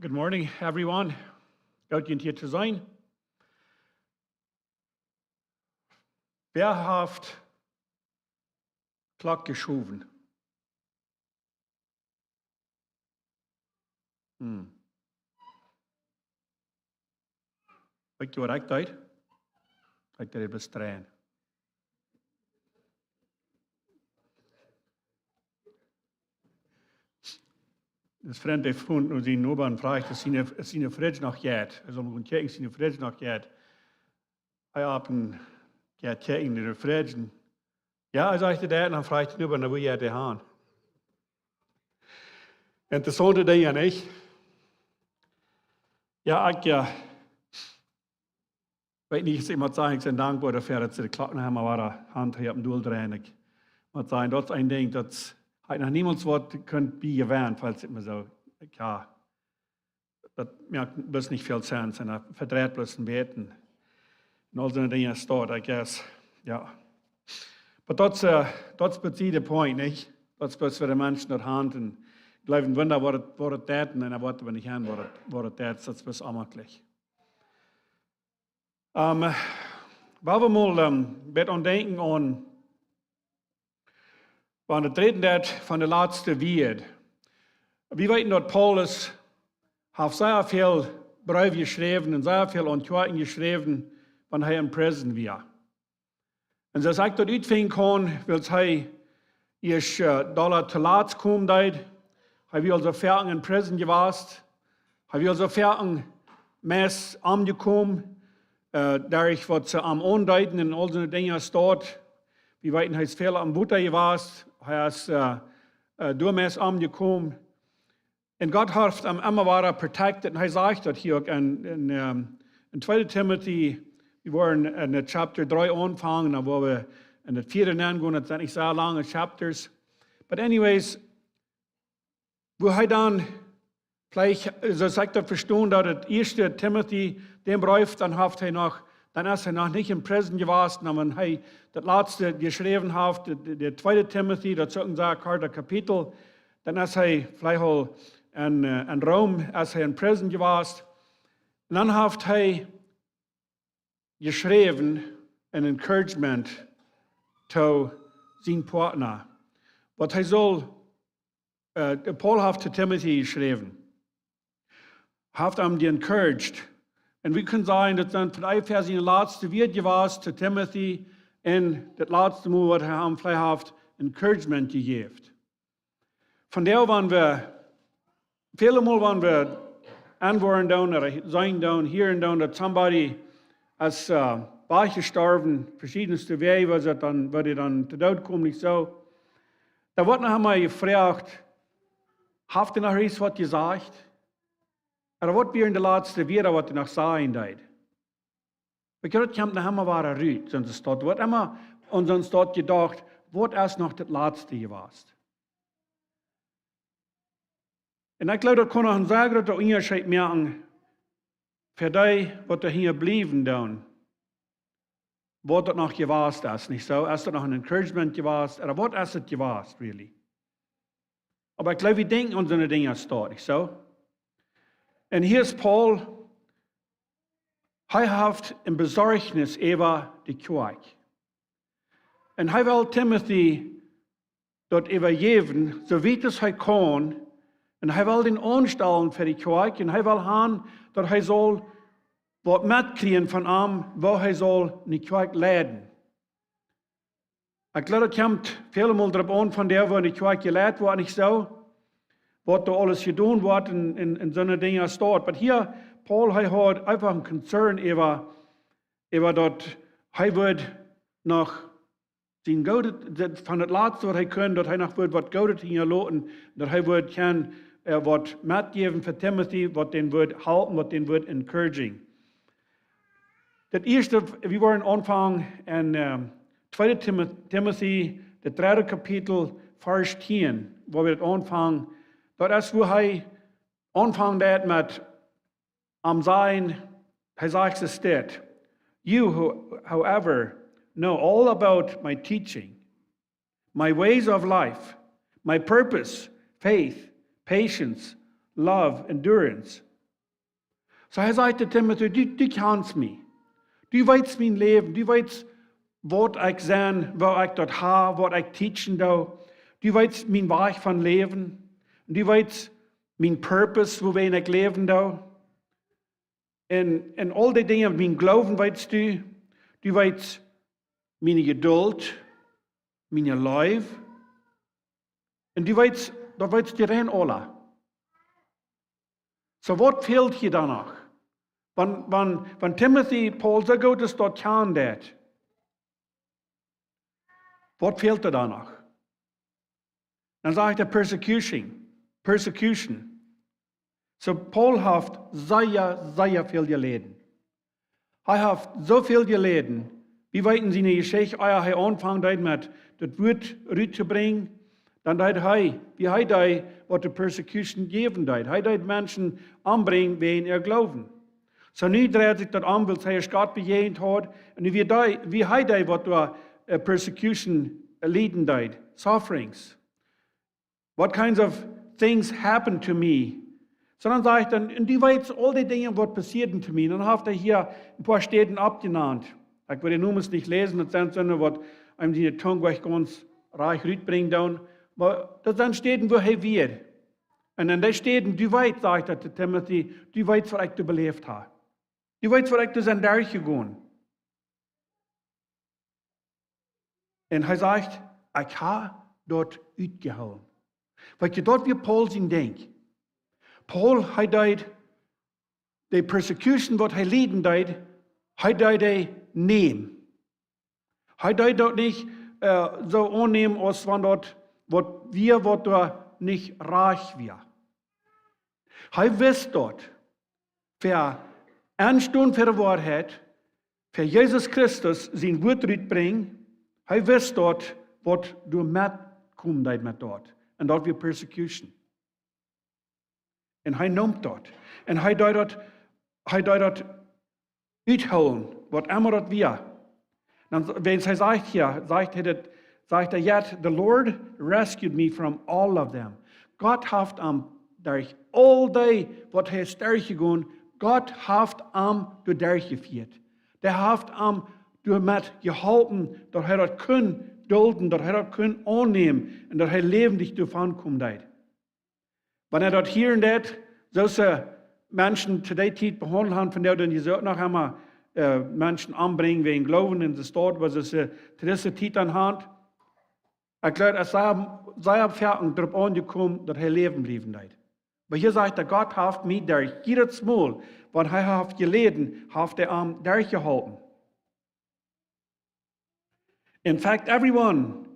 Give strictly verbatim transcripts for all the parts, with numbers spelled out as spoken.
Good morning, everyone. Goot, junt hia to seenen. Wäa haft Klock jeschowen? Hm. Weet jie waut ekj deed? Ekj deed bloos dreien. Dis Frint, dee froagt no sienen Noba, froagt, es siene, es siene fridge noch jeit? Hee saul gonen kjikjen, es siene fridge noch jeit? Hee opent, jeit kjikjen en de fridge. Jo, hee sajcht, daut, dan froagt de Noba, no, woo jeit de Haan? Interessaunte Dinja, nich? Jo, ekj, jo, weet nich, aus ekj mott sajen, ekj sie dankboa doafäa, daut see de Klock noch emol wada han, hia opp däm Doel dreien. Ekj mott sajen, daut es een Dinkj, daut hab ekj noch niemols waut kunt bie jewennt, wiels ekj mie soo, jo, daut moakt bloos nich väl sense un daut vedreit bloos een bät. Un aul soone Dinja es daut, I guess. Jo. But that's, uh, that's beside the point, nich? Daut es bloos fa de Menschen daut han un jleewen, wunda, waut et, waut et deit, un dan woat et nich han, waut et, waut et deit, daut es bloos onmäajlich. Ähm, well wie mol, ähm, een bät aun denkjen aun, wan et räden deit von de latste Wieed. Wie weeten, daut Paulus haft sea väl Breew jeschräwen un sea väl aun Kjoakjen jeschräwen, wan hee en prison wia. Un soo aus ekj daut utfinjen kunn, wiels hee ieescht, äh, doa to lat komen deed. Hee wia aul soo foaken en prison jewast. Hee wia aul soo foaken meist omjekomen, äh, derch waut see am aundeeden un aul soone Dinja es daut. Wie weeten, hee es väl aum Wota jewast. Hee es, äh, äh, doa meist omjekomen. Un Gott haft am emma wada protected. Un hee sajcht daut hia uk en, en, ähm, en tweede Timothy, wie woaren en daut Chapter dree aunfangen, dan woa wie en daut vieede nenn gonen, daut sent nich soo lange Chapters. But anyways, woo hee dan veleicht, soo aus ekj daut vestonen, daut daut ieeschte Timothy, dän Breef, dan haft hee noch, dan es hee noch nich en prison jewast, un wan hee daut latste jeschräwen haft, de, de, de tweede Timothy, daut es uk een sea kortet Kapitel, dan es hee veleicht aul en, äh, en Rom, es hee en prison jewast. Un dan haft hee jeschräwen en encouragement to sienen Partner. Waut hee saul, äh, Paul haft to Timothy jeschräwen. Haft am encouraged. Un wie kjennen sajen, daut sent von onjefäa siene latste Wieed jewast to Timothy un daut latste Mol, waut hee am veleicht haft encouragement jejäft. Vondoag, wan wie, väle Mol, wan wie aunwoaren doonen, ooda seenen doonen, hieren doonen, daut somebody es, äh, wajchjestorwen, veschiedne Wäaj, woo daut dan, woo dee dan to Doot kjemt, nich soo. Dan woat noch emol jefroacht, haft hee noch eent waut jesajcht? Ooda waut wieren de latste Wieed, waut hee noch sajen deed? Wiels daut kjemt noch emma wada rut, soo aus daut woat emma, un soo aus daut jedocht, waut es noch daut latste jewast? Un ekj jleew, daut kaun noch een sea groota Unjascheet moaken fa dee, waut doa hinja bliewen doonen, waut daut noch jewast es, nich soo? Es daut noch en encouragement jewast, ooda waut es et jewast, really? Oba ekj jleew, wie denkjen aun soone Dinja aus daut, nich soo? Un hia es Paul, hee haft een Besorjnis äwa de Kjoakj. Un hee well Timothy daut äwajäwen, soo wiet aus hee kaun. Un hee well dän aunstalen fa de Kjoakj. Un hee well han, daut hee saul waut metkjrieen von am, woo hee saul de Kjoakj leiden. Ekj jleew, daut kjemt väle Mol doaropp aun, von dee, woo de Kjoakj jeleit woat, nich soo? Waut doa aules jedonen woat un, un, un soone Dinja aus daut. Oba hia, Paul, hee haud eefach een Concern äwa, äwa daut hee wudd noch sien Goodet, daut von daut latste, waut hee kunn, daut hee noch wudd waut Goodet hinjaloten, daut hee wudd kjennen, äh, waut metjäwen fa Timothy, waut dän wudd halpen, waut dän wudd encouraging. Daut ieeschte, wie woaren aunfangen en, ähm, tweede Timo-, Timothy, daut dredde Kapitel, Varsch tieen, wua wie daut aunfangen. Daut es, wua hee aunfangen deed met am sajen, hee sajcht, es dit: "You, ho-, however, know all about my teaching, my ways of life, my purpose, faith, patience, love, endurance. So hee sajcht to Timothy: "Du, du kjanst mie. Du weetst mien Läwen. Du weetst, waut ekj sie, woo ekj daut hab, waut ekj teachen doo. Du weetst mien Wajch von Läwen. Du weetst mien purpose, wuawäajen ekj läwen doo. Un, un aul dee Dinja, mien Gloowen weetst du. Du weetst miene Jeduld, miene Leew. Un du weetst, daut weetst du rein aula. So waut fält hia dan noch?" Wan, wan, wan Timothy Paul soo goot es daut kjanen deed, waut fält doa dan noch? Dan sajcht hee persecution. Persecution. So Paul haft sea, sea väl jeläden. Hee haft soo väl jeläden. Wie weeten siene Jeschicht, ea hee aunfangen deed met daut Wuat rut to brinjen, dan deed hee, wia hee dee, waut de persecution jäwen deed. Hee deed Menschen ombrinjen wäajen äa Gloowen. So nu dreid sikj daut om, wiels hee ieescht Gott bejäajent haud. Un nu wia dee, wia hee dee, waut doa, eh, persecution, eh, lieden deed. Sufferings. What kinds of things happened to me? So dan sajcht hee, un du weetst aul dee Dinja, waut passieeden to mie. Dan haft hee hia een poa Städen oppjenant. Ekj well de Nomes nich läsen, daut sent soone, waut eenem siene Tung nich gaunz rajcht rutbrinjen doonen. Oba daut sent Städen, wua hee wia. Un en dee Städen, du weetst, sajcht hee to Timothy, du weetst, waut ekj doa beläft hab. Du weetst, waut ekj doa sie derchjegonen. Un hee sajcht: "Ekj hab daut utjehoolen." Weetst du, daut wia Paul sien Dinkj. Paul, hee deed de persecution, waut hee lieden deed, hee deed dee nämen. Hee deed daut nich, eh, soo aunnämen, aus wan daut waut wia, waut doa nich rajcht wia. Hee wist daut, fa enstonen fa de Woarheit, fa Jesus Christus sien Wuat rutbrinjen, hee wist daut, waut doa metkomen deed met daut. Un daut wia persecution. Un hee neem daut. Un hee deed daut, hee deed daut uthoolen, waut emma daut wia. Dan, wan hee sajcht hia, sajcht hee daut, sajcht hee: "Yet the Lord rescued me from all of them." Gott haft am derch aul dee, waut hee es derchjegonen, Gott haft am doa derchjefieet. Dee haft am doamet jeholpen, daut hee daut kunn dulden, daut hee daut kunn aunnämen un daut hee läwendich doavon komen deed. Wan hee daut hieren deed, soo aus Menschen to dee Tiet behaundelt haben, von dee dan je soo noch emma, eh, Menschen ombrinjen wäajen Gloowen en de Staut, waut see to dise Tiet aun hauden. Ekj jleew, et es sea, sea foaken doaropp aunjekomen, daut hee läwen bliewen deed. Oba hia sajcht hee: "Gott haft mie derch jiedet Mol, wan hee haft jeläden, haft hee am derchjeholpen." In fact, everyone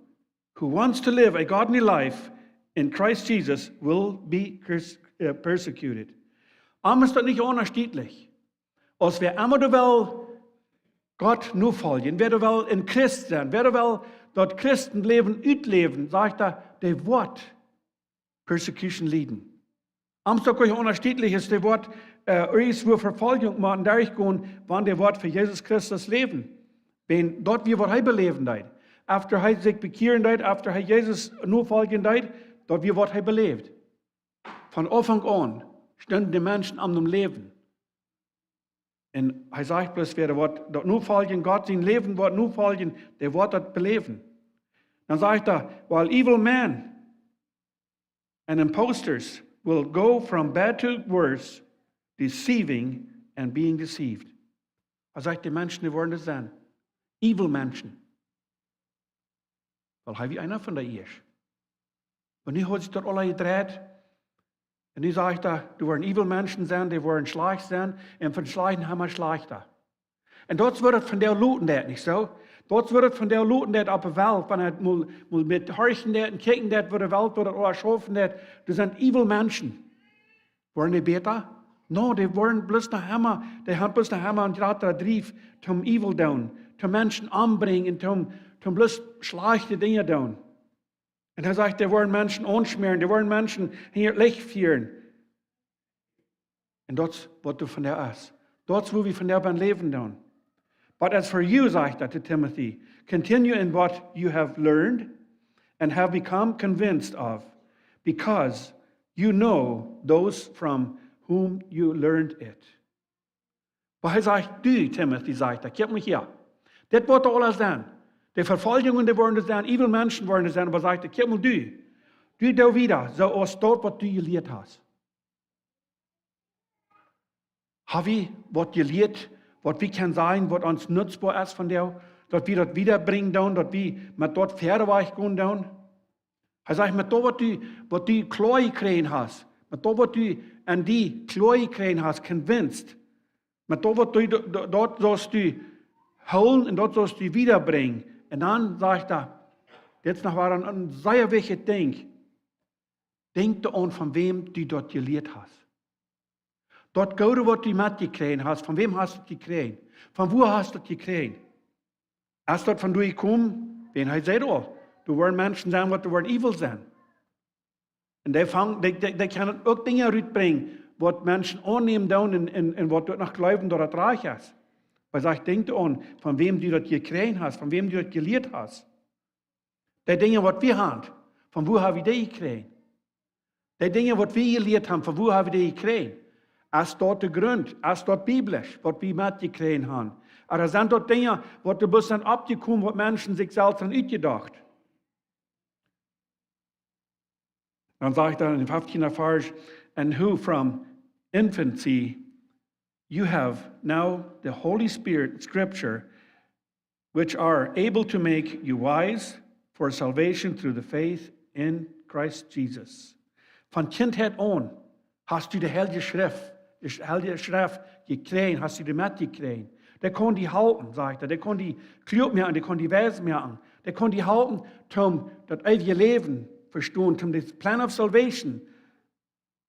who wants to live a godly life in Christ Jesus will be pers-, eh, persecuted. Am es daut nich unjascheedlich. Aus wäa emma doa well Gott nofoljen, wäa doa well een Christ sennen, wäa doa well daut Christenläwen utläwen, sajcht hee, dee woat persecution lieden. Am es daut uk unjascheedlich, aus dee woat, eh, irjentwua Vefoljunk motten derchgonen, wan dee woat fa Jesus Christus läwen. Wan daut wia, waut hee beläwen deed. After hee sikj bekjieren deed, after hee Jesus nofoljen deed, daut wia, waut hee beläwd. Von Aunfank aun stunden de Menschen aum Läwen. Un hee sajcht bloos: "Wäa woat daut nofoljen, Gott sien Läwen woat nofoljen, dee woat daut beläwen." Dan sajcht hee: "While evil men and impostors will go from bad to worse, deceiving and being deceived." Hee sajcht, de Menschen, dee woaren daut sennen. Evil Menschen. Well, hee wia eena von dee ieescht. Oba nu haft sikj daut aula jedreit. Un nu sajcht hee, doa woaren evil Menschen sennen, dee woaren schlajcht sennen, un von schlajchten emma schlajchta. Un daut es waut et vondoag loten deit, nich soo? Daut es waut et vondoag loten deit opp de Welt, wan et mol, mol met horchen deit un kjikjen deit, woo de Welt, woo daut aula schaufen deit. Doa sent evil Menschen. Woaren dee bäta? No, dee woaren bloos noch emma, dee haben bloos noch emma een jratra Drief toom evil doonen, toom Menschen ombrinjen, toom, toom bloos schlajchte Dinja doonen. Un hee sajcht, dee woaren Menschen aunschmäaren, dee woaren Menschen hinja daut Licht fieren. Un daut es waut doa vondoag es. Daut es, woo wie vondoag bie läwen doonen. "But as for you," sajcht hee to Timothy, "continue in what you have learned and have become convinced of, because You know those from whom you learned it. Oba hee sajcht: "Du, Timothy," sajcht hee, "kjikj mol hia. Dit woat doa aules sennen. De Vefoljungen, dee woaren doa sennen, evil Menschen woaren doa sennen, oba," sajcht hee, "kjikj mol, du. Du doo wieda, soo aus daut, waut du jelieet hast." Ha wie waut jelieet, waut wie kjennen sajen, waut ons nutzboa es vondoag, daut wie daut wiedabrinjen doonen, daut wie met daut wieda wajch gonen doonen? Hee sajcht: "Met daut, waut du, waut du kloa jekjräajen hast, met daut, waut du aun die kloa jekjräajen hast, convinced, met daut, waut du, daut, daut saust du hoolen un daut saust du wiedabrinjen." Un dan sajcht hee, dit es noch wada een, een sea wichtjet Dinkj: Denkj doaraun, von wäm du daut jelieet hast. Daut Goode, waut du metjekjräajen hast, von wäm hast du daut jekjräajen? Von wua hast du daut jekjräajen? Es daut von doa jekomen? Wiels hee säd aul, doa woaren Menschen sennen, waut doa woaren evil sennen. Un dee fangen, dee, dee, dee kjennen uk Dinja rutbrinjen, waut Menschen aunnämen doonen un, un, un waut doa noch jleewen, daut daut rajcht es. Oba hee sajcht: "Denkj doaraun, von wäm du daut jekjräajen hast, von wäm du daut jelieet hast." Dee Dinja, waut wie haben, von wua ha wie dee jekjräajen? Dee Dinja, waut wie jelieet haben, von wua ha wie dee jekjräajen? Es daut de Grunt? Es daut biblisch, waut wie metjekjräajen haben? Ooda sent daut Dinja, waut doa bloos sent oppjekomen, waut Menschen sikj selfst han utjedocht? Dan sajcht hee en dän feftienden Varsch: "And who from infancy you have now the Holy Spirit, Scripture, which are able to make you wise for salvation through the faith in Christ Jesus." Von Kjintheit aun hast du de Heilje Schreft, de Sch-, Heilje Schreft jekjräajen, hast du dee metjekjräajen. Dee kaun die halpen, sajcht hee, dee kaun die kluak moaken, dee kaun die weis moaken, dee kaun die halpen, om daut eewje Läwen vestonen, om dän Plan of salvation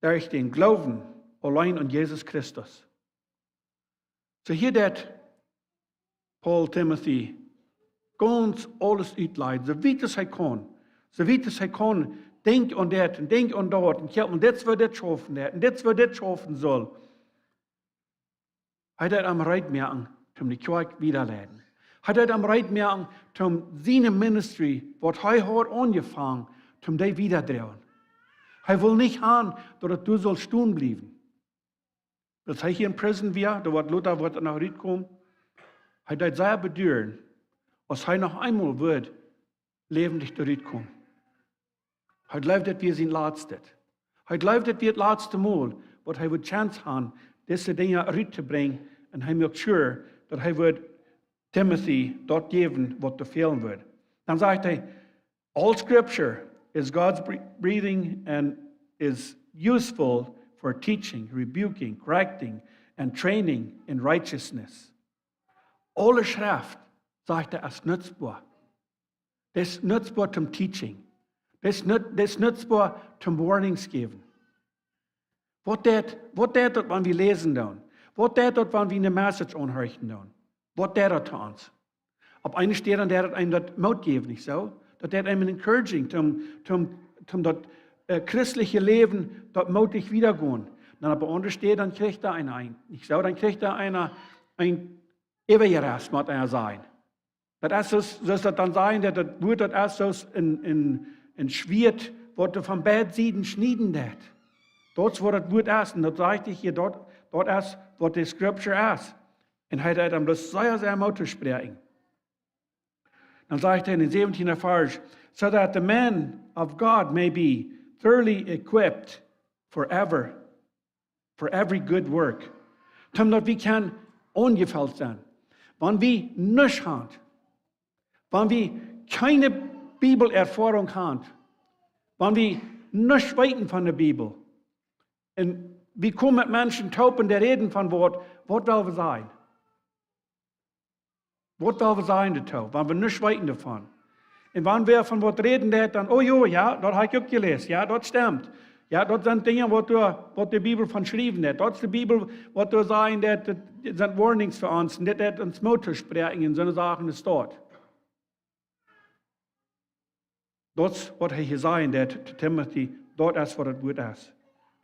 derch dän Gloowen auleen aun Jesus Christus. Soo hia deit Paul Timothy gaunz aules utlajen, soo wiet aus hee kaun. Soo wiet aus hee kaun, denkj aun dit un denkj aun daut un kjikj, un dit es woo dit schaufen deit un dit es woo dit schaufen saul. Hee deit am reed moaken, om de Kjoakj wiedaleiden. Hee deit am reed moaken, om siene ministry, waut hee haud aunjefongen, om dee wiedadroagen. Hee well nich haben, daut et doa saul stonen bliewen. Wiels hee hia en prison wia, doa woat lota, woat et noch rutkomen. Hee deit sea beduaren, aus hee noch eemol wudd läwendich doa rutkomen. Hee jleewd, daut wia sien latstet. Hee jleewd, daut wia daut latste Mol, waut hee wudd Chance haben, dise Dinja ruttobrinjen. Un hee moakt sure, daut hee wudd Timothy daut jäwen, waut doa fälen wudd. Dan sajcht hee: "All scripture is God's bre-, breathing and is useful for teaching, rebuking, correcting, and training in righteousness." Aule Schreft, sajcht hee, es nutzboa. Daut es nutzboa toom teaching. Daut es nut-, daut es nutzboa toom warnings jäwen. Waut deit, waut deit daut, wan wie läsen doonen? Waut deit daut, wan wie ne message aunhorchen doonen? Waut deit daut to ons? Opp eene Städ dan deit daut eenem daut Moot jäwen, nich soo? Daut deit eenem encouraging, toom, toom, toom daut, äh, christelje Läwen, daut mootich wiedagonen. Dan opp eene aundre Städ, dan kjricht eena een, een, nich soo? Dan kjricht eena een, een Äwajerecht, mott eena sajen. Daut es soo, soo aus daut dan sajen, daut daut Wuat, daut es soo aus een, een, een Schwieet, waut doa von beid Sieden schnieden deit. Daut es waut daut Wuat es. Un daut sajcht hee hia, daut, daut es waut de scripture es. Un hee deit am bloos sea, sea Moot toospräakjen. Dan sajcht hee en dän säwentieenden Varsch: "So that the man of God may be thoroughly equipped forever, for every good work." Toom daut wie kjennen aunjefelt sennen. Wan wie nuscht haben, wan wie kjeene Bibelerfoarunk haben, wan wie nuscht weeten von de Bibel, un wie komen met Menschen toop un dee räden von Wuat, waut well wie sajen? Waut well wie sajen doatoo, wan wie nuscht weeten doavon? Un wan wäa von waut räden deit, dan: "Oh jo, jo, daut hab ekj uk jeläst. Jo, daut stemt. Jo, daut sent Dinja, waut doa, waut de Bibel von schriewen deit. Daut es de Bibel, waut doa sajen deit, daut sent warnings fa ons. Un dit deit ons Moot toospräakjen un soone Sachen es daut." Daut es waut hee hia sajen deit to Timothy, daut es waut daut Wuat es.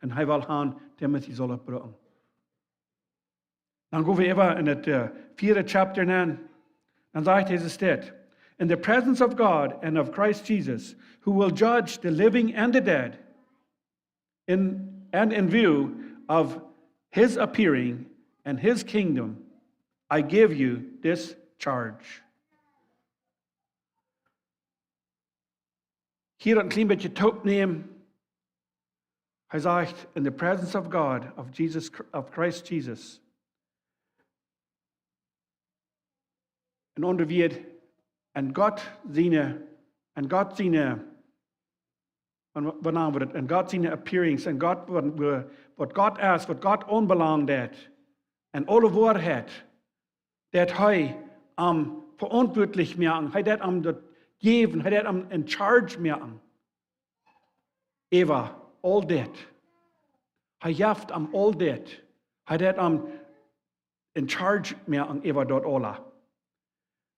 Un hee well haben, Timothy saul daut brucken. Dan go wie äwa en daut, äh, vieede Chapter nenn. Dan sajcht Jesus dit: "In the presence of God and of Christ Jesus, who will judge the living and the dead, In, and in view of his appearing and his kingdom, I give you this charge. Hia een kjlien bät toopnämen. Hee sajcht, in the presence of God, of Jesus, of Christ Jesus. En aundre Wieed, en Gott siene, en Gott siene, en wa-, waut nanen wie daut? En Gott siene appearance, en Gott, waut, waut Gott es, waut Gott aunbelangt daut. En aule Woarheit, daut hee am veauntwuatlich moaken, hee daut am daut jäwen, hee daut am in charge moaken. Äwa aul dit. Hee jeft am aul dit. Hee daut am in charge moaken äwa daut aula.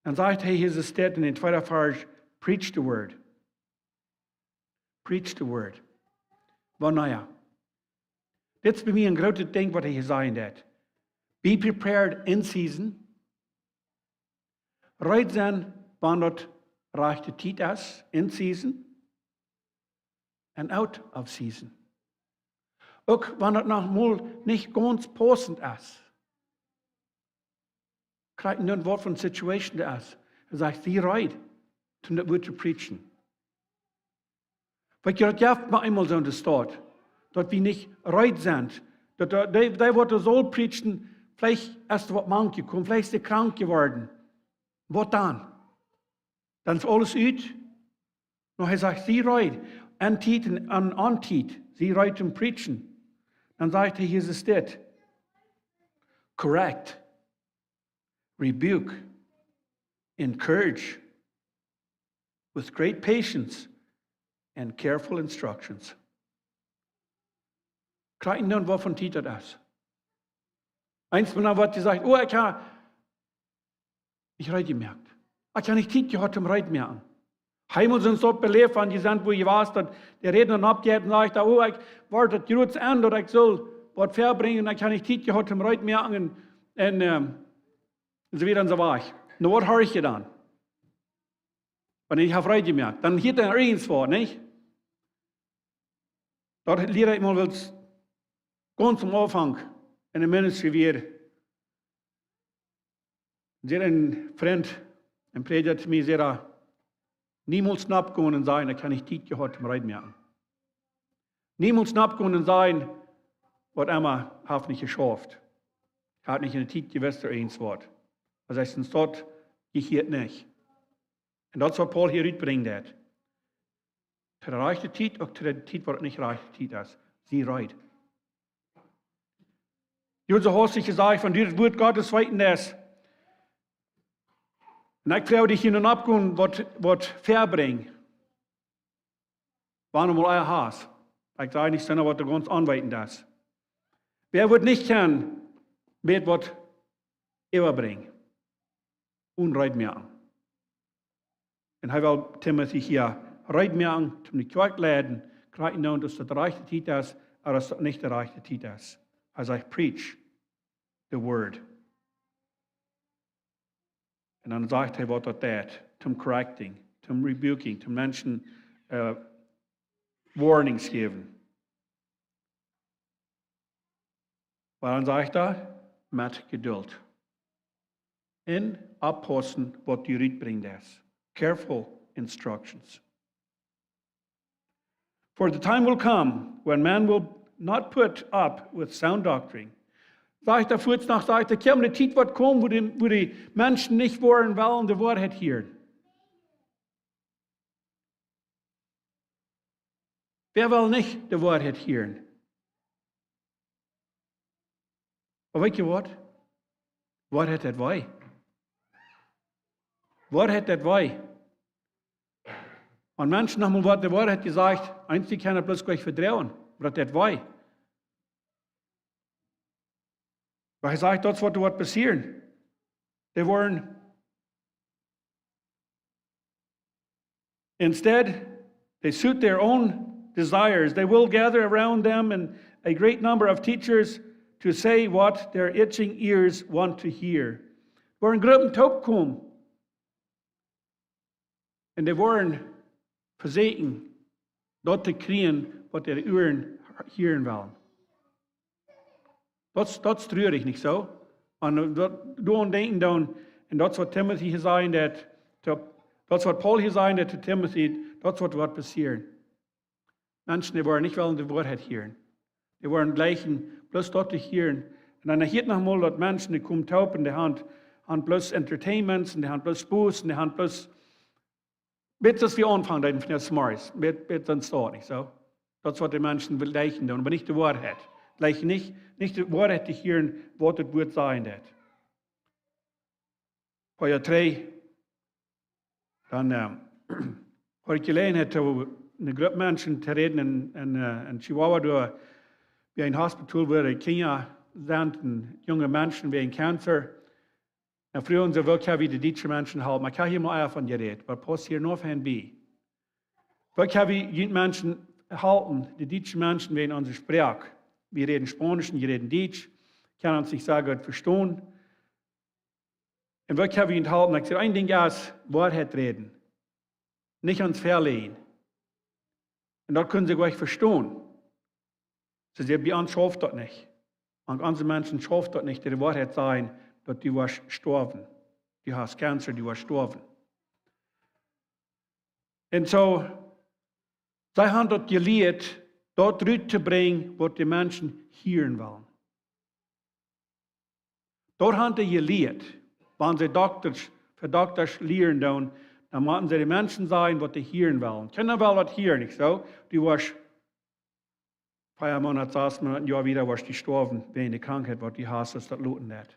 Dan sajcht hee, hia es daut en dän tweeden Varsch, preach the word. Preach the word. Wanea? Dit es bie mie een grootet Dinkj waut hee hia sajen deed. Be prepared in season. Reed sennen, wan daut rajchte Tiet es, in season. En out of season. Uk wan daut noch mol nich gaunz paussent es. Krakjt nu waut fa situation daut es. Hee sajcht, sie reed, om daut Wuat to preachen. Weetst, daut jeft mau eemol soo enne Staut, daut wie nich reed sent. Daut dee, dee, dee waut doa saul preachen, veleicht es doa waut mank jekomen, veleicht es hee krank jeworden. Waut dan? Dan es aules ut. Nä, hee sajcht, sie reed. En Tiet en, en Ontiet. Sie reed to preachen. Dan sajcht hee, hia es dit. Correct. Rebuke. Encourage. With great patience and careful instructions. Krakjt nu waut fa Tiet daut es. Eenjemol woat jesajcht, oh, ekj hab nich reed jemoakt. Ekj hab nich Tiet jehaut om reed to moaken. Eemol sent see daut beläft, wan jie sent, wua jie wieren, daut de Rädna oppjeit un sajcht, oh, ekj woa daut jrod aun, daut ekj saul waut verbrinjen, ekj hab nich Tiet jehaut om reed to moaken un, un, ehm, un soo wieda un soo wieda. Nu, waut horch jie dan? Wan ekj hab reed jemoakt, dan hieet hee irjentwaut, nich? Daut lieed ekj mol, wiels gaunz aum Aunfank en de Ministry wia. Säd een Frint, een Prädja to mie, säd hee, niemols nopp gonen un sajen, ekj hab nich Tiet jehaut om reed to moaken. Niemols nopp gonen un sajen, waut emma, hab nich jeschauft. Hab nich enne Tiet jewist, irjentwaut. Aus ekj sent daut, jehieet nich. Un daut es waut Paulus hia utbrinjt haft. To de rajchte Tiet, uk to de Tiet waut nich rajchte Tiet es. Sie reed. Jie haben soo haustich jesajcht, wan du daut Wuat Gottes weeten deist. Un ekj froag die hia nu oppgonen, waut, waut verbrinjen. Wan du mol ea hast. Ekj saj nich, sent waut du gaunz aunweeten deist. Wäa woat nich kjennen, met waut äwabrinjen? Un reed moaken. Un hee well Timothy hia reed moaken, om de Kjoakj leiden, krakjt nu, aus daut de rajchte Tiet es, ooda aus daut nich de rajchte Tiet es. Hee sajcht, preach the word. Un dan sajcht hee, waut daut deit, om correcting, om rebuking, om Menschen, eh, warnings jäwen. Oba dan sajcht hee, met Jeduld. Un oppaussen, waut du rutbrinjst. Careful instructions. For the time will come when man will not put up with sound doctrine. Sajcht hee fuaz noch, sajcht hee, kjemt de Tiet woat komen, wua de, wua de Menschen nich woaren wellen de Woarheit hieren. Wäa well nich de Woarheit hieren? Oba weetst du waut? Woarheit deit wee. Woarheit deit wee. Wan Menschen noch mol woat de Woarheit jesajcht, eent, dee kjennen bloos nich vedroagen, oba daut deit wee. Oba hee sajcht, daut es waut doa woat passieren. Dee woaren Instead, they suit their own desires. They will gather around them and a great number of teachers to say what their itching ears want to hear. Woaren Gruppen toopkomen. Un dee woaren vesieekjen, daut to kjrieen, waut äare Uaren hieren wellen. Daut, daut es truarich, nich soo? Un daut, doaraun denkjen dan, un daut es waut Timothy hia sajen deed, daut, daut es waut Paul hia sajen deed to Timothy, daut es waut woat passieren. Menschen, dee woaren nich wellen de Woarheit hieren. Dee woaren jlikjen bloos daut to hieren. Un dan hia noch mol daut Menschen, dee komen toop un dee han, han bloos Entertainments un dee han bloos Spos un dee han bloos, bat aus wie aunfangen deeden von de Smarties, bat, bat dan steit, nich soo? Daut es waut de Menschen jlikjen dan, oba nich de Woarheit. Jlikjen nich, nich de Woarheit to hieren, waut daut Wuat sajen deed. Poa Joa trigj, dan, äh, haud ekj Jeläajenheit, to eene Grupp Menschen to räden en, en, äh, en Chihuahua, doa bie een Hospital, wua de Kjinja sent un junge Menschen wäajen Cancer. Un fruagen see, woo kjenn wie de dietsche Menschen halpen? Ekj hab hia mol ea von jerät, oba pausst hia noch een bät. Woo kjenn wie junt Menschen halpen, de dietsche Menschen wäajen onse Sproak? Wie räden Spaunisch un jie räden Dietsch, kjenn ons nich soo goot vestonen. Un woo kjenn wie junt halpen? Ekj säd, een Dinkj es Woarheit räden, nich ons väaläajen. Un daut kunnen see goanich vestonen. See säden, bie ons schauft daut nich. Mank onse Menschen schauft daut nich, dee de Woarheit sajen, daut du woascht stoawen. Du hast Cancer, du woascht stoawen. Un soo, see han daut jelieet, daut rut to brinjen, waut de Menschen hieren wellen. Daut han see jelieet. Wan see Doktasch, fa Doktasch lieren doonen, dan motten see de Menschen sajen, waut dee hieren wellen. Kjeena well daut hieren, nich soo? Du woascht vea Moonat, sas Moonat, een Joa wieda woascht du stoawen, wäajen de Krankheit, waut du hast, aus daut loten deit.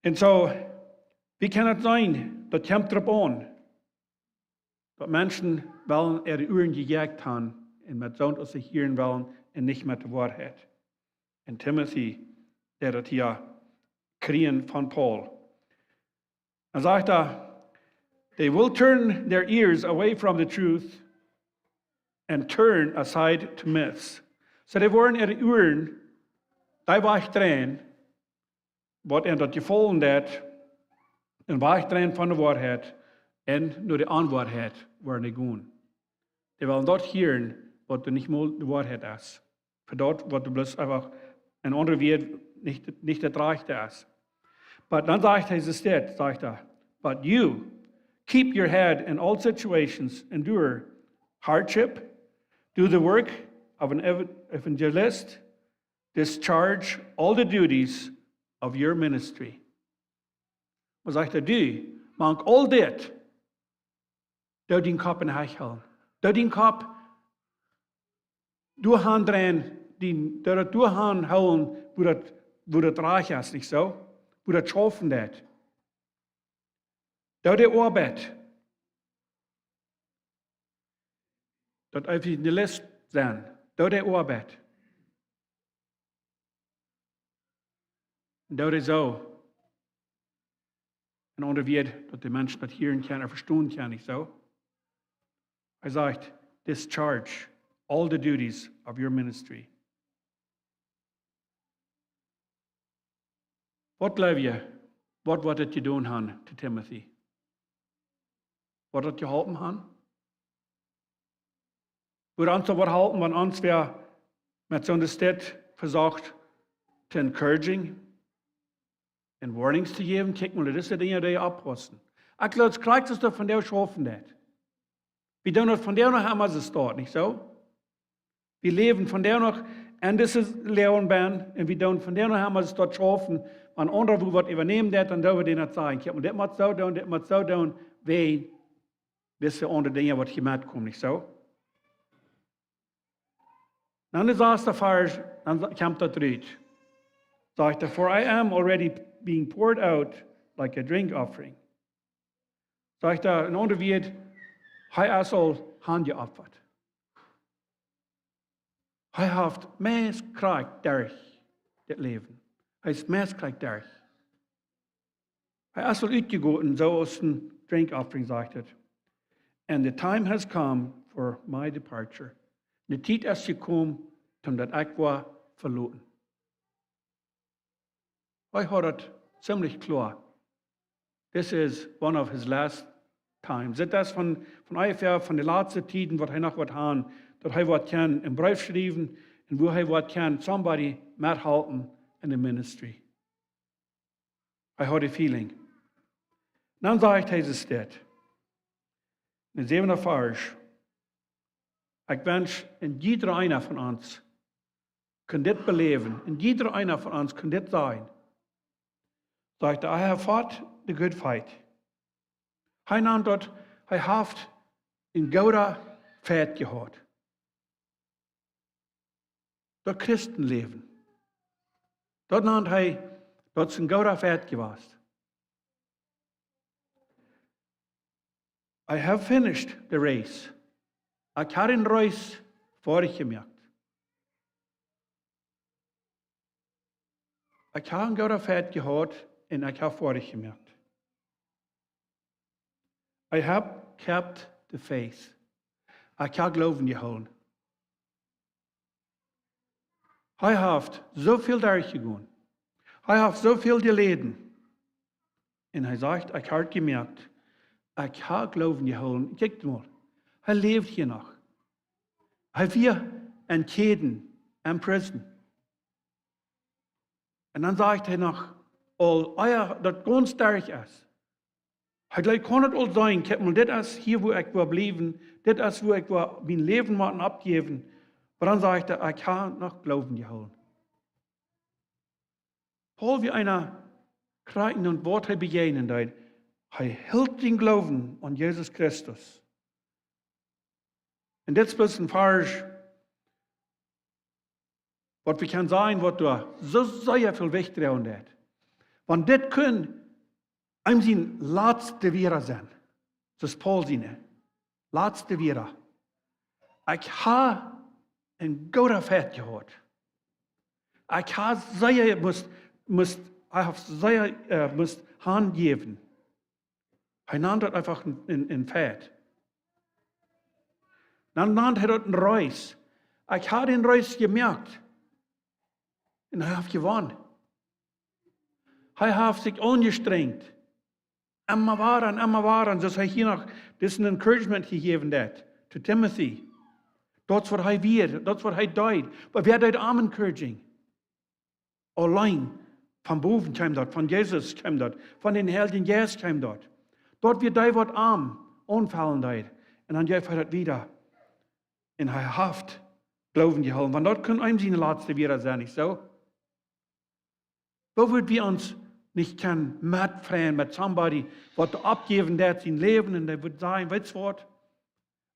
Un soo, wie kjennen daut seenen? Daut kjemt doaropp aun, daut Menschen wellen äare Uaren jejäakt han un met soont aus see hieren wellen un nich met de Woarheit. Un Timothy, dee daut hia kjrieech von Paul. Dan sajcht hee, they will turn their ears away from the truth and turn aside to myths. Soo, dee woaren äare Uaren, dee wajchdreien, waut an daut jefaulen deit, un wajchdreien von de Woarheit, un no de Onwoarheit woaren dee gonen. Dee wellen daut hieren, waut doa nich mol de Woarheit es. Fa daut, waut doa bloos eefach, en aundre Wieed, nich, nich daut Rajchte es. Oba dan sajcht hee, es dit, sajcht hee, but you keep your head in all situations, endure hardship, do the work of an ev-, evangelist, discharge all the duties of your ministry. Oba sajcht hee, du, mank aul dit, doo dien Kopp en Hecht hoolen. Doo dien Kopp doahan dreien, dien, doo daut doahan hoolen, wua daut, wua daut rajcht es, nich soo? Wua daut schaufen deit. Doo de Oabeit. Daut evangelist sennen. Doo de Oabeit. Un doo dee soo. En aundre Wieed, daut de Menschen daut hieren kjennen un vestonen kjennen, nich soo? Hee sajcht, discharge all the duties of your ministry. Waut jleew jie, waut woat daut jedonen haben to Timothy? Woat daut jeholpen haben? Wudd ons daut waut halpen, wan ons wäa met soone Städ vesocht to encouraging un warnings to jäwen? Kjikj mol, dise Dinja, dee oppaussen. Ekj jleew, Christus daut vondoag schaufen deit. Wie doonen daut vondoag noch emma soo, steit, nich soo? Wie läwen vondoag noch en dise Läwen bennen un wie doonen vondoag noch emma soo schaufen, wan aundre wua waut äwanämen deit, dan doo wie dän daut sajen. Kjikj mol, dit mott soo doonen, dit mott soo doonen, wäajen dise aundre Dinja waut hia metkomen, nich soo? Dan de sasta Varsch, dan sa-, kjemt daut rut. Sajcht hee, for I am already being poured out like a drink offering. Sajcht hee, en aundre Wieed, hee es aul hanjeopfat. Hee haft meist krakjt derch dit Läwen. Hee es meist krakjt derch. Hee es aul utjegoten, soo aus een drink offering, sajcht et. And the time has come for my departure. De Tiet es jekomen, om daut ekj woa veloten. Hee haud et ziemlich kloa. This is one of his last times. Dit es von, von onjefäa von de latste Tieden, waut hee noch woat haben, daut hee waut kaun een Breef schriewen un woo hee waut kaun somebody methalpen in de ministry. Hee haud de feeling. Dan sajcht hee dit. En de säwende Varsch. Ekj wensch, en jiedra eena von ons kunn dit beläwen, en jiedra eena von ons kunn dit sennen. Sajcht hee: "I have fought the good fight." Hee nant daut, hee haft een gooden Fajcht jehaut. Daut Christenläwen. Daut nant hee, daut es een gooden Fajcht jewast. "I have finished the race." Ekj hab dän Race foadich jemoakt. Ekj hab een gooden Fajcht jehaut un ekj hab foadich jemoakt. "I have kept the faith." Ekj hab Gloowen jehoolen. Hee haft soo väl derchjegonen. Hee haft soo väl jeläden. Un hee sajcht: "Ekj hab jemoakt. Ekj hab Gloowen jehoolen." Kjikjt mol. Hee läft hia noch. Hee wia en Kjäden, en prison. Un dan sajcht hee noch, aul ea daut gaunz derch es. Hee jlikj kaun et aul seenen: "Kjikj mol, dit es hia, wua ekj woa bliewen. Dit es, wua ekj woa mien Läwen motten aufjäwen." Oba dan sajcht hee: "Ekj hab noch Gloowen jehoolen." Paul wia eena, krakjt en waut hee bejäajnen deed. Hee hilt dän Gloowen aun Jesus Christus. Un dit es bloos een Varsch, waut wie kjennen seenen, waut doa soo sea väl Jewicht droagen deit. Wan dit kunn eenem sien latsta Wieed sennen, soo aus Paul sien latsta Wieed. Ekj hab een gooden Fajcht jehaut. Ekj hab sea must, must, ekj hab sea, äh, must hanjäwen. Hee nant daut eefach een, een, een Fajcht. Dan nant hee daut een Race. Ekj hab dän Race jemoakt. Un hee haft jewonnen. Hee haft sikj aunjestrenjt. Emma wada un emma wada. Un soo haft hee hia noch dit encouragement jejäft, daut to Timothy. Daut es waut hee wia, daut es waut hee deed. Oba wäa deed am encouraging? Auleen von bowen kjeem daut, von Jesus kjeem daut, von dän Heiljen Jeist kjeem daut. Daut wia dee, waut am aunfaulen deed. Un dan jeef hee daut wieda. Un hee haft Gloowen jehoolen. Wan daut kunn eenem sien latsta Wieed sennen, nich soo? Woo wudd wie ons nich kjennen metfreien met somebody, waut oppjäwen deit sien Läwen un dee wudd sajen: "Weetst waut?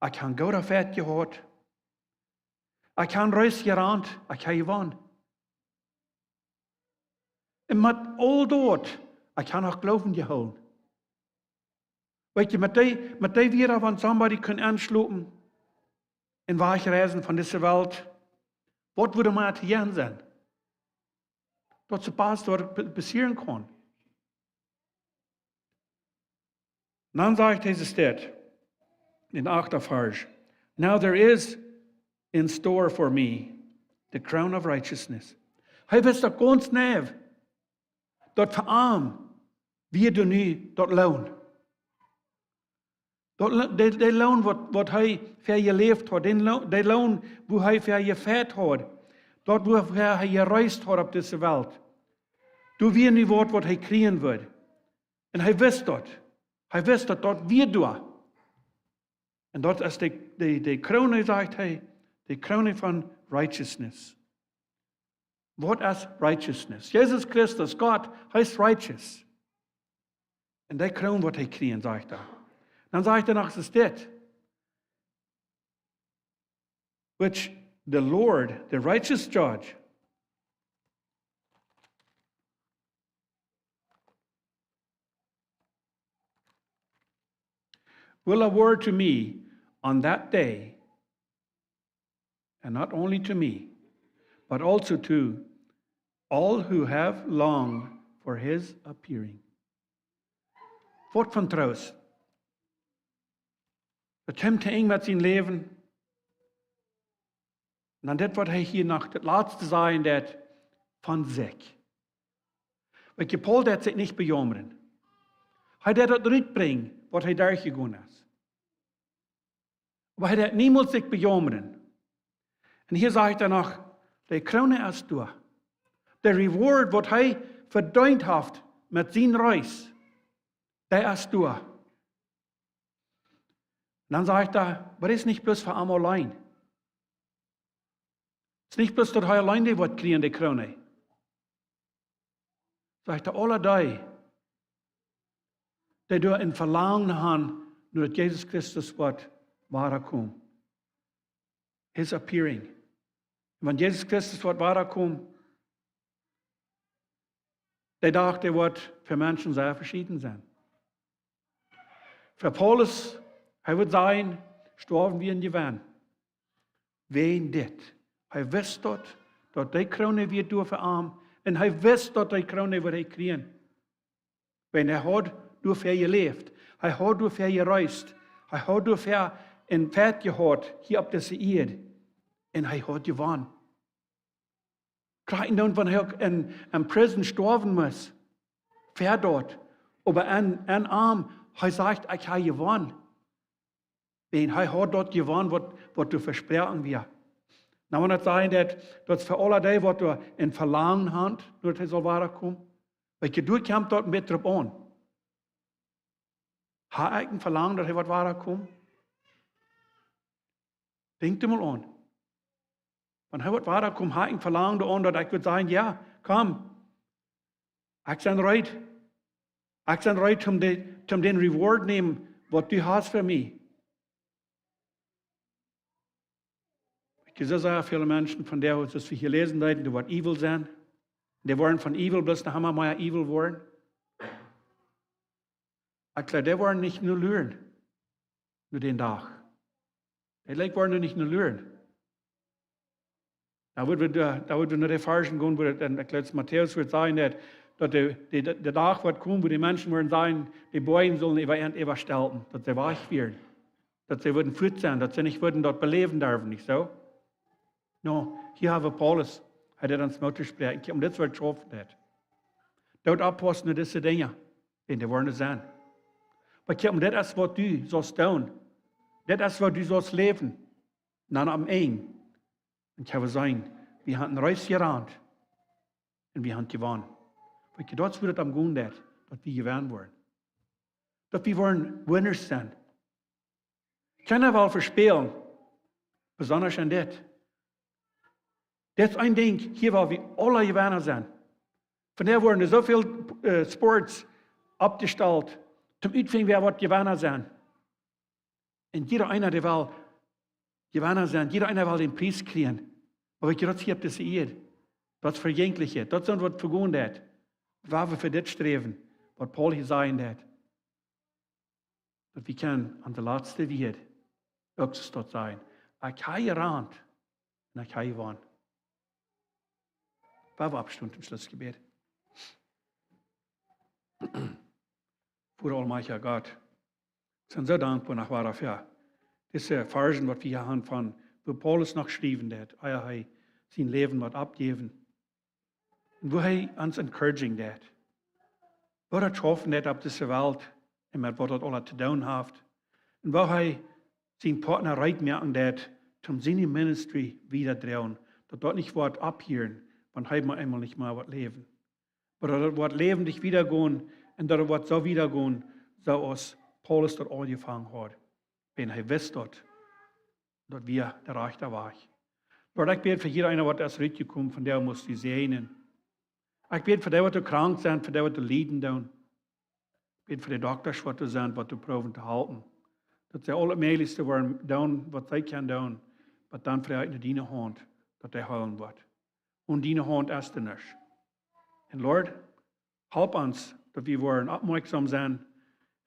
Ekj hab een gooden Fajcht jehaut. Ekj hab een Race jerant, ekj hab jewonnen. Un met aul daut, ekj hab noch Gloowen jehoolen." Weetst, met dee, met dee Wieed, wan somebody kunn enschlopen un wajchreisen von dise Welt, waut wudd mea to jennen sennen? Daut es waut p-, passieren kaun. Dan sajcht hee dit, en achten Varsch: "Now there is in store for me the crown of righteousness." Hee wist daut gaunz nau, daut fa am wia doa nu daut Loon. Daut Lo-, de, de Loon, waut, waut hee fa jeläft haud, dän Lo-, de Loon, woo hee fa jefajcht haud, daut, woo hee jereist haud opp dise Welt, doa wia nu waut, waut hee kjrieen wudd. Un hee wist daut. Hee wist daut, daut wia doa. Un daut es de, de, de Kroon, sajcht hee, de Kroon von righteousness. Waut es righteousness? Jesus Christus, Gott, hee es righteous. Un dee Kroon, waut hee kjrieen, sajcht hee. Dan sajcht hee noch dit: "Which the Lord, the righteous judge, will award to me on that day, and not only to me, but also to all who have longed for his appearing." Waut fa een Troost. Daut hee kjemt to Enj met sien Läwen. Un dan dit, waut hee hia noch daut latste sajen deit von sikj. Weetst, Paul deit sikj nich bejaumren. Hee deit daut rutbrinjen, waut hee derchjegonen es. Oba hee deit niemols sikj bejaumren. Un hia sajcht hee noch, de Kroon es doa. De Reward, waut hee vedeent haft met sien Reis, dee es doa. Un dan sajcht hee, oba daut es nich bloos fa am auleen. Daut es nich bloos daut hee auleen dee woat kjrieen, de Kroon. Sajcht hee, aule dee, dee doa een Velangen han, no daut Jesus Christus woat wada komen. His appearing. Un wan Jesus Christus woat wada komen, dee Dach, dee woat fa Menschen sea veschieden sennen. Fa Paulus, hee wudd sajen, stoawen wia een Jewenn. Wäajen dit. Hee wist daut, daut dee Kroon wia doa fa am. Un hee wist, daut dee Kroon wudd hee kjrieen. Wan hee haud doafäa jeläft. Hee haud doafäa jereist. Hee haud doafäa een Feit jehaut hia opp dise Ieed. Un hee haud jewonnen. Krakjt dan, wan hee uk enn, enn Prison stoawen must. Ver daut. Oba enn, enn am, hee sajcht, ekj hab jewonnen. Wäajen hee haud daut jewonnen, waut, waut doa vesproaken wia. Nu, wan daut sajen daut, daut fa aule dee, waut doa een Velangen han, daut hee saul wada komen. Weetst, doa kjemt daut een bät opp aun. Hab ekj een Velangen, daut hee woat wada komen? Denkj doa mol aun. Wan hee woat wada komen, hab ekj een Velangen doaraun, daut ekj wudd sajen, jo, komm. Ekj sie reed. Ekj sie reed, om de, om dän Reward nämen, waut du hast fa mie. Ekj sie sea väl Menschen von dee, soo aus wie hia läsen deeden, dee woaren evil sennen. Dee woaren von evil bloos noch emma mea evil woaren. Ekj jleew, dee woaren nich no luren, no dän Dach. Dee, like, woaren doa nich no luren. Dan wudden wie, dan wudden wie no de Varschen gonen, wua daut enn, ekj jleew, Matäus woat sajen, daut, daut de, de, de Dach woat komen, wua de Menschen woaren sajen, de Boajen sellen äwa an äwastelpen, daut see wajch wieren. Daut see wudden fuat sennen, daut see nich wudden daut beläwen derwen, nich soo? Nu, hia hab wie Paulus, hee deed ons Moot toospräakjen, kjikj, om dit woat schaufen daut. Doot oppaussen no dise Dinja, wiels dee woaren sennen. Oba kjikj, om dit es, waut du saust doonen. Dit es, waut du saust läwen. Dan aum Enj, un ekj woa sajen, wie haben een Reis jerant. Un wie haben jewonnen. Weetst, daut es, wua daut om gonen deit, daut wie jewennen woaren. Daut wie woaren winners sennen. Kjeena well vespälen, besonda enn dit. Dit es een Dinkj, hia woa wie aule Jewenna sennen. Vondoag woaren doa soo väl, äh, Sports oppjestalt, om uttofinjen, wäa woat Jewenna sennen. Un jieda eena, dee well Jewenna sennen, jieda eena well dän Pries kjrieen. Oba weetst, daut es hia opp dise Ieed. Daut es Vejinjentlichet. Daut es, waut vegonen deit. Wua wie fa dit sträwen, waut Paulus hia sajen deit. Daut wie kjennen aun de latste Wieed uk soo stoakj sennen. Ekj hab jerant un ekj hab jewonnen. Wua wie oppstonen toom Schlussjebäd. Voda aulmajchtja Gott, ekj sie soo dankboa noch wada fa dise Varschen, waut wie hia haben von, wua Paulus noch schriewen deed, ea hee sien Läwen wull oppjäwen. Un woo hee ons encouraging deed. Woo daut schaufen deed opp dise Welt un met waut daut aules to doonen haft. Un woo hee sien Partner reed moaken deed, om siene ministry wieda to droagen. Daut daut nich woat opphieren, wan hee mau eemol nich mea woat läwen. Oba daut daut woat läwendich wieda gonen un daut daut woat soo wieda gonen, soo aus Paulus daut aunjefongen haud. Wiels hee wist daut. Daut wia de rajchta Wajch. Lord, ekj bäd fa jieda eena, waut es rutjekomen, vondoag must du säajnen. Ekj bäd fa dee, waut doa krank sent, fa dee, waut doa lieden doonen. Ekj bäd fa de Doktasch, waut doa sent, waut doa proowen to halpen. Daut see aul daut mäajlichste woaren doonen, waut see kjennen doonen, oba dan froag ekj no diene Haunt, daut dee heelen woat. Un diene Haunt es doa nuscht. Un Lord, help ons, daut wie woaren oppmoakjsom sennen.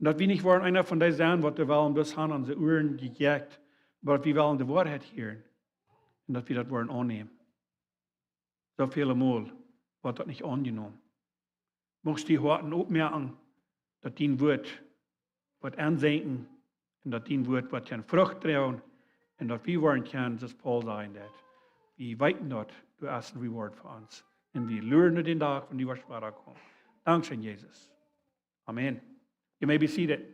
Un daut wie nich woaren eena von dee sennen, waut wie wellen bloos han aun onse Uaren jejäakt, oba daut wie wellen de Woarheit hieren. Un daut wie daut woaren aunnämen. Soo väle Mol woat daut nich aunjenomen. Muchst du Hoaten opmoaken, daut dien Wuat woat ensenkjen un daut dien Wuat woat kjennen Frucht droagen un daut wie woaren kjennen, soo aus Paul sajen deed. Wie weeten daut, du hast een Reward fa ons. Un wie luren no dän Dach, wan du woascht wadakomen. Dankscheen, Jesus. Amen. You may be seated.